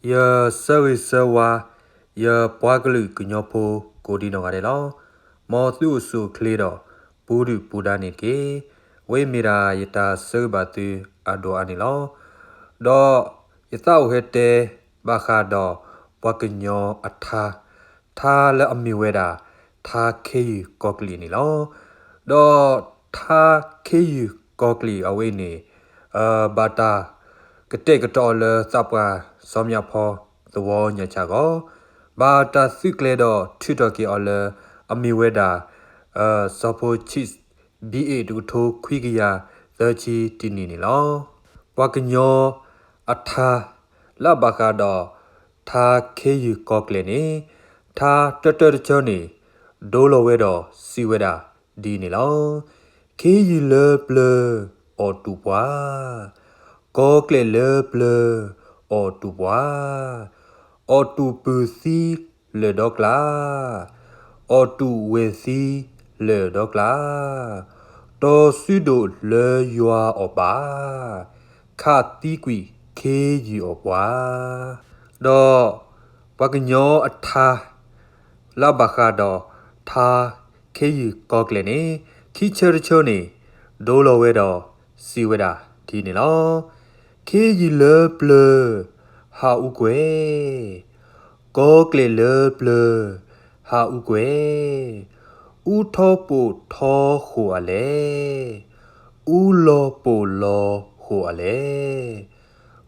ယဆၢဂ့ၤဆၢဝါ ယပှၤကလုာ်ကညီဖိကိးဒံနီၢ်ဂၤဒဲးလီၤ. မ်သုအိၣ်ဆူၣ်အိၣ်ချ့ဒီး ပူၤဒုၣ်ပူၤဒါန့ၣ်တက့ၢ်. ဝဲမ့ၢ်ဒၣ်ယတၢ်ဆၢဂ့ၤဘၣ်သုအဒိၣ်အါန့ၣ်လီၤ. ဒီးယသးအိၣ်ဟဲတဲဘၣ်ဃးဒီးပှၤကညီအထါ, ထါလၢအမ့ၢ်ဝဲဒၣ် ထါခ့ယုၢ်ကီၤကျဲၢ်န့ၣ်လီၤ. ဒီးထါခ့ယုၢ်ကီၤကျဲၢ်အဝဲအံၤန့ၣ် ဘၣ်တၢ်ကတဲာ်ကတီၤအီၤလၢသးပှၢ်စီၤမၠၣ်ဖီသဝီညါဆၣ်ဂီၢ်, ဘၣ်တၢ်သုးကျဲၤဒီးထုးထီၣ်က့ၤအီၤလၢ အမ့ၢ်ဝဲဒၣ် စီၤဖိဆံး ဘံၣ်အ့ၣ် တကထိခွံကယၤသၢဆံတနံၣ်န့ၣ်လီၤ. ပှၤကညီအထါ လၢအဘၣ်ဃးဒီး ထါခ့ယုၢ်ကီၤကျဲၢ်န့ၣ် ထါတၢတၢတဆၢန့ၣ် ဒိလီၤဝဲဒီးစံးဝဲဒၣ်ဒ်န့ၣ်လီၤ. ခ့ယုၢ်လၢပျၢၤအီၣ်တူာ်ပှၤ, ကီၤကျဲၢ်လၢပျၢၤအီၣ်တူာ်ပှၤ, အီၣ်တူာ်ပုၢ်သံလၢာ်ဒီကျါ, အီၣ်တူာ်ဝဲၢ်သံလၢာ်ဒီကျါ, တီၤစုဒိၣ်လၢယွၤအီၣ်ဘၣ်, ခးသံကွံာ်ခ့ယုၢ်အီၣ်ပှၤ. ဒီးပှၤကညီအထါ လၢအဘၣ်ဃးဒီး ထါခ့ယုၢ်ကီၤကျဲၢ်န့ၣ် ခံဆၢတဆၢန့ၣ် ဒိလီၤဝဲဒီးစံးဝဲဒၣ်ဒ်န့ၣ်လီၤ. ခ့ယုၢ်လၢပျၢၤဟးအူကွဲၢ်, ကီၤကျဲၢ်လၢပျၢၤဟးအူကွဲၢ်, အူထီၣ်ပိာ်ထီၣ်ဃိာ်အလဲၣ်, အူလီၤပိာ်လီၤဃိာ်အလဲၣ်,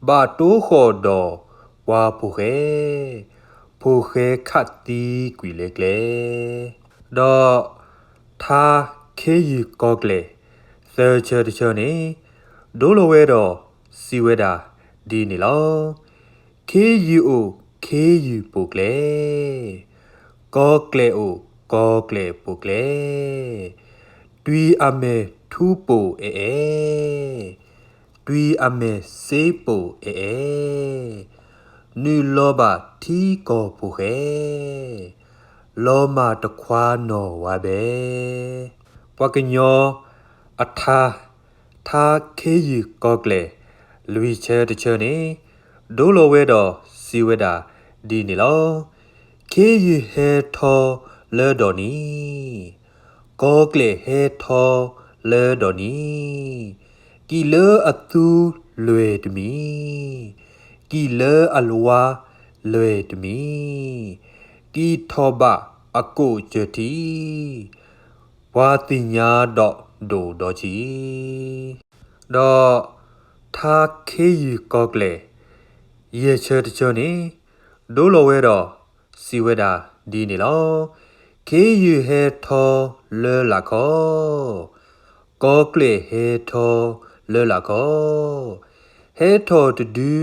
ဘၣ်တိၢ်ဃီၣ်ဒီးပှၤဖိၣ်ဃဲ, ဖိၣ်ဃဲခးသံကွံာ်လၢကျဲ. ဒီးထါခ့ယုၢ်ကီၤကျဲၢ် သၢဆၢတဆၢန့ၣ် ဒိလီၤဝဲဒီးစံးဝဲဒၣ်ဒ်န့ၣ်လီၤ. ခ့ယုၢ်အိၣ်ခ့ယုၢ်ပိာ်ကျဲ, ကီၤကျဲၢ်အိၣ်ကီၤကျဲၢ်ပိာ်ကျဲ, တွံၤအမဲာ်ထူပိာ်အဲၣ်အဲၣ်, တွံၤအမဲာ်စ့ပိာ်အဲၣ်အဲၣ်, နုာ်လီၤဘၣ်ထံကီၢ်ဖိၣ်ဃဲ, လီၤမၢ်တခွါနီၢ်ဝါဘဲ. ပှၤကညီအထါ, ထါခ့ယုၢ်ကီၤကျဲၢ် လွံၢ်ဆၢတဆၢန့ၣ် ဒိလီၤဝဲဒီးစံးဝဲဒၣ်ဒ်န့ၣ်လီၤ. ခ့ယုၢ်ဟဲထီၣ်လၢဒီးနံၤ, ကီၤကျဲၢ်ဟဲထီၣ်လၢဒီးနံၤ, ကံၢ်လၢအသူလွဲၢ်တမံၤ, ကံၢ်လၢအဝါလွဲၢ်တမံၤ, ကံၢ်ထီၣ်ဘၣ်အကိာ်စၢၤထံ, ပှၤသ့ၣ်ညါဒီးဒိၣ်ဒီးဆံး. ဒီးထါခ့ယုၢ်ကီၤကျဲၢ် ယဲၢ်ဆၢတဆၢန့ၣ် ဒိလီၤဝဲဒီးစံးဝဲဒၣ်ဒ်န့ၣ်လီၤ. ခ့ယုၢ်ဟဲထီၣ်လၢလာ်ခီ, ကီၤကျဲၢ်ဟဲထီၣ်လၢလာ်ခီ, ဟဲထီၣ်တဒု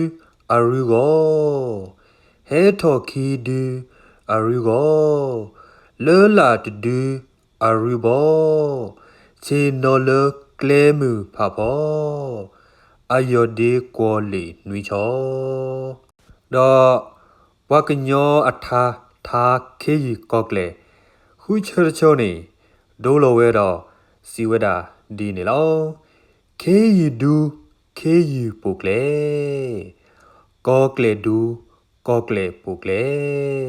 အရူၢ်ဂီၢ်, ဟဲထီၣ်ခံဒုအရူၢ်ဂီၢ်, လၢလာ်တဒုအရူၢ်ဘီ, ဆ့ၣ်နီၤလၢကျဲမုၢ်ဖးဖီ, အယီၢ်ဒ့ကွီၤလ့ၣ်နွံဆီ. ဒီးပှၤကညီအထါ, ထါခ့ယုၢ်ကီၤကျဲၢ် ဃုဆၢတဆၢန့ၣ် ဒိလီၤဝဲဒီးစံးဝဲဒၣ်ဒ်န့ၣ်လီၤ. ခ့ယုၢ်ဒူ ခ့ယုၢ်ပိာ်ကျဲ, ကီၤကျဲၢ်ဒူ ကီၤကျဲၢ်ပိာ်ကျဲ,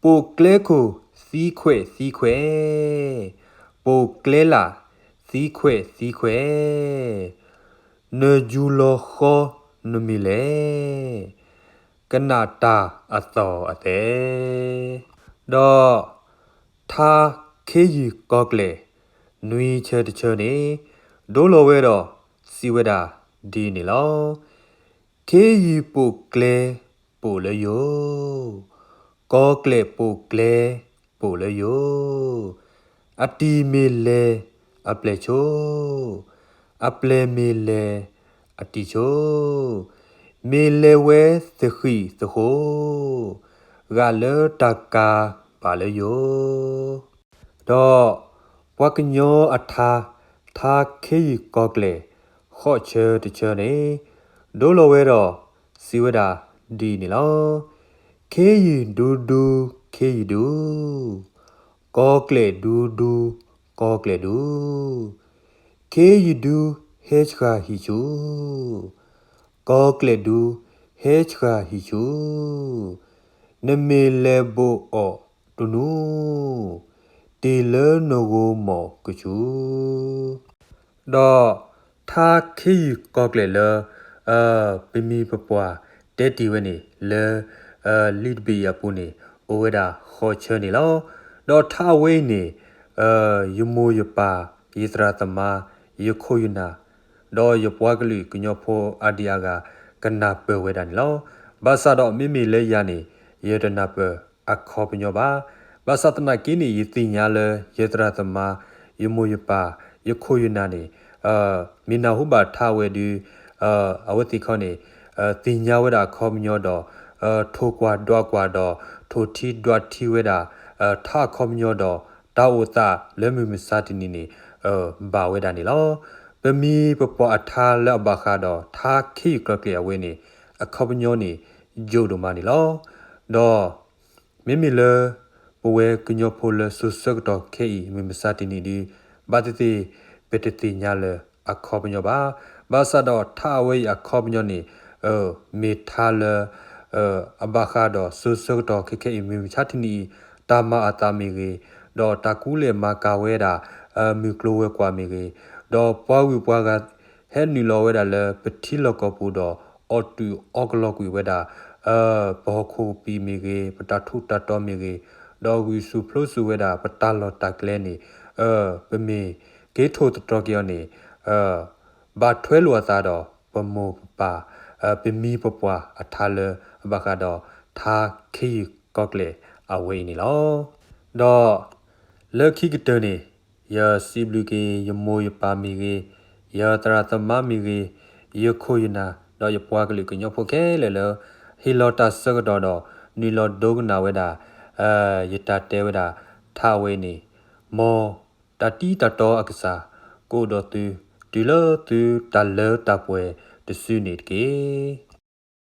ပိာ်ကျဲခိၣ်သံခွဲးသံခွဲး, ပိာ်ကျဲလာ်သံခွဲးသံခွဲး, နယူၤလီၤဃီနမံၤလဲၣ်, ကနၣ်တၢ်အသီၣ်အသဲ. ဒီးထါခ့ယုၢ်ကီၤကျဲၢ် နွံဆၢတဆၢန့ၣ် ဒိလီၤဝဲဒီးစံးဝဲဒၣ်ဒ်န့ၣ်လီၤ. ခ့ယုၢ်ပိာ်ကျဲပိာ်လၢယိာ်, ကီၤကျဲၢ်ပိာ်ကျဲပိာ်လၢယိာ်, အတံၤမ့ၢ်လဲၤအပျဲၢ်ဆိ, အပျဲၢ်မ့ၢ်လဲၤအတံၤဆိ, မ့ၢ်လဲၤဝဲသဃံးသဃိ, ဂာ်လၢတၢ်ကၤဘၣ်လၢယိာ်. ဒီးပှၤကညီအထါ, ထါခ့ယုၢ်ကီၤကျဲၢ် ဃိးဆၢတဆၢန့ၣ် ဒိလီၤဝဲဒီးစံးဝဲဒၣ်ဒ်န့ၣ်လီၤ. ခ့ယုၢ်ဒူဒူ ခ့ယုၢ်ဒူ, ကီၤကျဲၢ်ဒူဒူ ကီၤကျဲၢ်ဒူ, ခ့ယုၢ်ဒူဟဲဆှၤဟံၣ်ဆူ, ကီၤကျဲၢ်ဒူ ဟဲဆှၣ်ဟံၣ်ဆူ, နမ့ၢ်လဲၤဘိးအီၣ်တနူ, တ့ၢ်လၢနဂီၢ်မီၢ်ကဆူ, ဒီးထါခ့ယုၢ်ကီၤကျဲၢ်လၢ ပမံၤပပှၢ်တဲတ့ၢ်ဝဲန့ၣ် လၢ လံာ်တဘ့ၣ်အံၤအပူၤန့ၣ် အိၣ်ဝဲဒၣ်ဃိးဆၢန့ၣ်လီၤ. ဒီးထါအဝဲအံၤန့ၣ် ယမိၢ်ယပၢ် ယသရၣ်သမါ ယခိၣ်ယနၢ် ဒီးယပှၤကလုာ်ကညီဖိအါဒံအါဂၤ ကနၢ်ပၢၢ်ဝဲဒၣ်န့ၣ်လီၤ. ဘၣ်ဆၣ်ဒီးမ့မ့ၢ်လၢယၤန့ၣ် ယတနၢ်ပၢၢ်အခီပညီဘၣ်. ဘၣ်ဆၣ်သနာ်က့န့ၣ် ယသ့ၣ်ညါလၢယသရၣ်သမါ ယမိၢ်ယပၢ် ယခိၣ်ယနၢ်န့ၣ် မ့ၢ်နၢ်ဟူဘၣ်ထါဝဲဒုး အဝဲသ့ၣ်ခီန့ၣ် သ့ၣ်ညါဝဲဒၣ်အခီပညီဒီး ထိၣ်ကွၢ်ဒွးကွၢ်ဒီး ထိၣ်ထံဒွးထံဝဲဒၣ် ထါအခီပညီဒီး တၢ်အိၣ်သးလၢမုၢ်မဆါတနံၤန့ၣ် ဘၣ်ဝဲဒၣ်န့ၣ်လီၤ. ပမံၤပပှၢ်အထါလၢအဘၣ်ဃးဒီး ထါခ့ယုၢ်ကီၤကျဲၢ်အဝဲန့ၣ် အခီပညီန့ၣ် ယိာ်ဒိၣ်မးန့ၣ်လီၤ. ဒီး မ့မ့ၢ်လၢ ပဝဲကညီဖိလၢစိၤဆၢကတီၢ်ခဲအံၤ မုၢ်မဆါတနံၤဒုး ဘၣ်သ့ၣ်သ့ၣ် ပတသ့ၣ်ညါလၢအခီပညီဘၣ်. ဘၣ်ဆၣ်ဒီးထါအဝဲအံၤအခီပညီန့ၣ် မ့ၢ်ထါလၢ အဘၣ်ဃးဒီးစိၤဆၢကတီၢ်ခဲခဲအံၤ မုၢ်မဆါတနံၤအံၤ တၢ်မၤအသးမ့ၢ်ဂ့ၤ, ဒီးတၢ်ကူလဲၢ်မၤကၤဝဲဒၣ် မုၢ်ကျိၤဝဲၤကွာ်မ့ၢ်ဂ့ၤ, ဒီးပှၤဂုၤပှၤဂၤ ဟဲနုာ်လီၤဝဲဒၣ်လၢပထံလီၢ်ကီၢ်ပူၤဒီး အီၣ်တူၢ်အီကလီကွံာ်ဝဲဒၣ် ပဟီၣ်ခိၣ်ကပံာ်မ့ၢ်ဂ့ၤ, ပတၢ်ထူးတၢ်တီၤမ့ၢ်ဂ့ၤ, ဒီးဂုာ်ဆူၣ်ပျိဆူၣ်ဝဲဒၣ် ပတၢ်လီၢ်တၢ်ကျဲန့ၣ် ပမ့ၢ်က့ၤထိၣ်သတြီၤက့ၤအီၤန့ၣ် ဘၣ်ထွဲလိာ်အသးဒီး ပမိၢ်ပပၢ် ပမံၤပပှၢ်အထါလၢအဘၣ်ဃးဒီး ထါခ့ယုၢ်ကီၤကျဲၢ်အဝဲအံၤန့ၣ်လီၤ. ဒီး လၢခံကတၢၢ်န့ၣ် ယစံးဘျုးက့ၤ ယမိၢ်ယပၢ်မ့ၢ်ဂ့ၤ, ယသရၣ်သမါမ့ၢ်ဂ့ၤ, ယခိၣ်ယနၢ် ဒီးယပှၤကလုာ်ကညီဖိခဲလၢာ်လၢ ဟ့ၣ်လီၤတၢ်ဆၢကတီၢ်ဒီး နုာ်လီၤဒိကနၣ်ဝဲဒၣ် ယတၢ်တဲဝဲဒၣ် ထါဝဲန့ၣ်, မ်တၢ်တံၤတၢ်တီအကစၢ် ကအိၣ်ဒီးသု တုၤလၢသုတၢ်လၢတၢ်ပှဲၤတစုန့ၣ်တက့ၢ်.